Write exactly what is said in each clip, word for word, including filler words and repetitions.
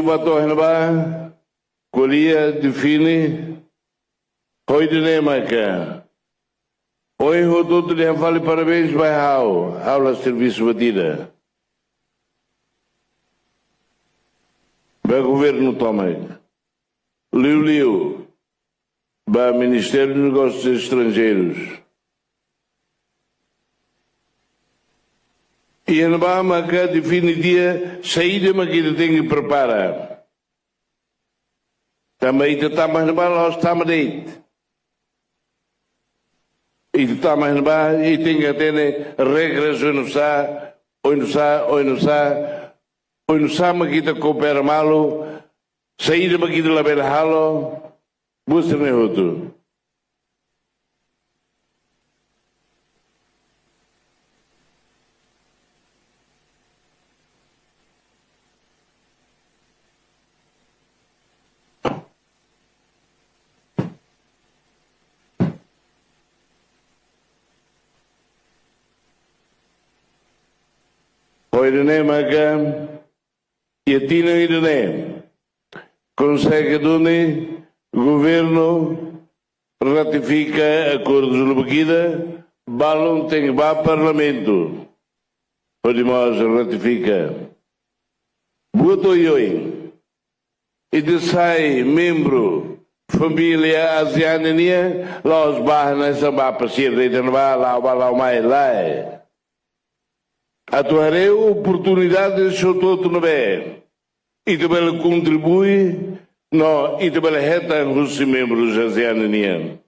Ba to'o iha ne'ebá, ko'alia, define, hodi nune'e maka ohin hotu-hotu dehan fali parabéns ba ha'u, ha'u la servisu buat ida. Ba governu tomak. Liuliu ba Ministériu Negósius Estranjeirus. Iha ne'ebá maka define di'ak saida mak ita tenke prepara. Tanba ita tama iha ne'ebá la'ós tama de'it. Ita tama iha ne'ebá, ita tenke hatene regras oinsá, oinsá, oinsá, oinsá mak ita koopera malu, saida mak ita labele halo, buat sira-ne'e hotu. Hodi nune'e maka, iha tinan ida-ne'e, konsege duni governu ratifika akordu lubuk ida, balun tenke ba Parlamentu hodi mós ratifika. Buat oioin, ita sai membru família ASEAN nian, la'ós ba hanesan ba pasiar de'it iha ne'ebá, la'o bá la'o mai, lae. Atu haree oportunidade hotu-hotu ne'ebé ita bele kontribui, no ita bele hetan husi membrus ASEAN nian.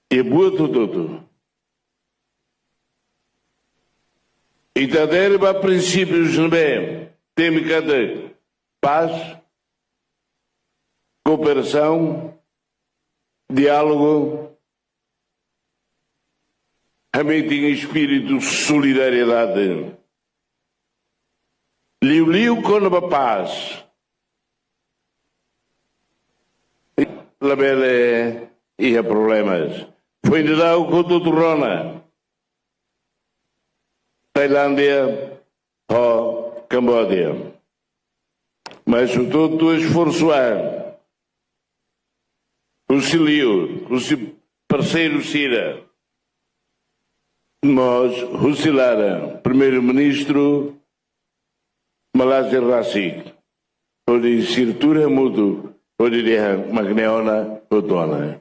I buat hotu-hotu, ita adere ba prinsípius ne'ebé temi katak pás, kooperasaun, diálogu, hametin espíritu solidariedade. Liuliu kona-ba pás, labele iha problemas. Foin daudauk hotu-hotu rona Tailándia ho Kamboja. Mas hotu-hotu esforsu an, husi liur, husi parseiru sira, mós husi laran Primeiru-Ministru Malázia rasik, hodi sira tuur hamutuk, hodi dehan mak ne'e ona, hotu ona.